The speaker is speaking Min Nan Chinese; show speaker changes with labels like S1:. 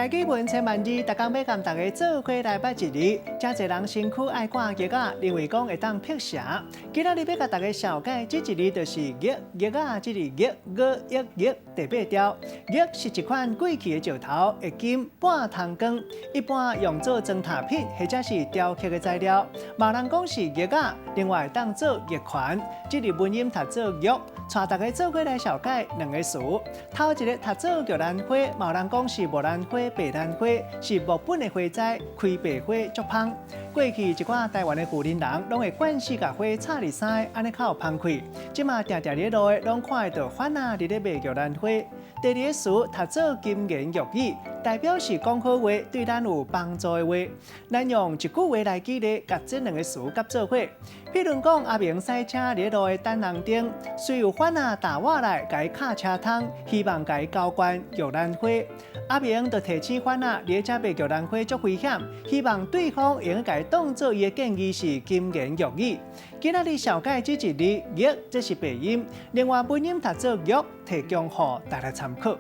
S1: 台語文千萬字，逐工欲共大家做伙來捌一字。誠濟人身軀愛掛玉仔，認為講會當辟邪。今仔日欲共大家紹介這一字，就是玉，玉仔，這個玉，五一玉第八調。玉是一款貴氣的石頭，會金半通光，一般用做裝塔品或者是雕刻的材料。嘛有人講是玉仔，另外會當做玉環。這個文音讀做玉，帶大家做伙來紹介兩个詞。頭一个讀做玉蘭花，嘛有人講是木蘭花、白蘭花，是木本的花材，開白花足芳。過去一寡台灣的婦人攏會慣勢共花插佇衫，按呢較有芳氣。這馬定定佇咧路的，攏看會著販仔佇咧賣玉蘭花。第二个詞讀做金言玉語，代表是講好話，對咱有幫助的話。咱用一句話來舉例，共這兩个詞夾做伙。譬如講，阿明駛車佇咧路的等紅燈，隨有販仔踏倚來，共伊敲車窗，希望共伊交換玉蘭花。阿明就提醒販仔，佇咧遮賣玉蘭花足危險，希望對方會用共伊當做伊的建議是金言玉語。今仔日紹介這一字玉，這是白音，另外文音讀做玉，提供予大家參考。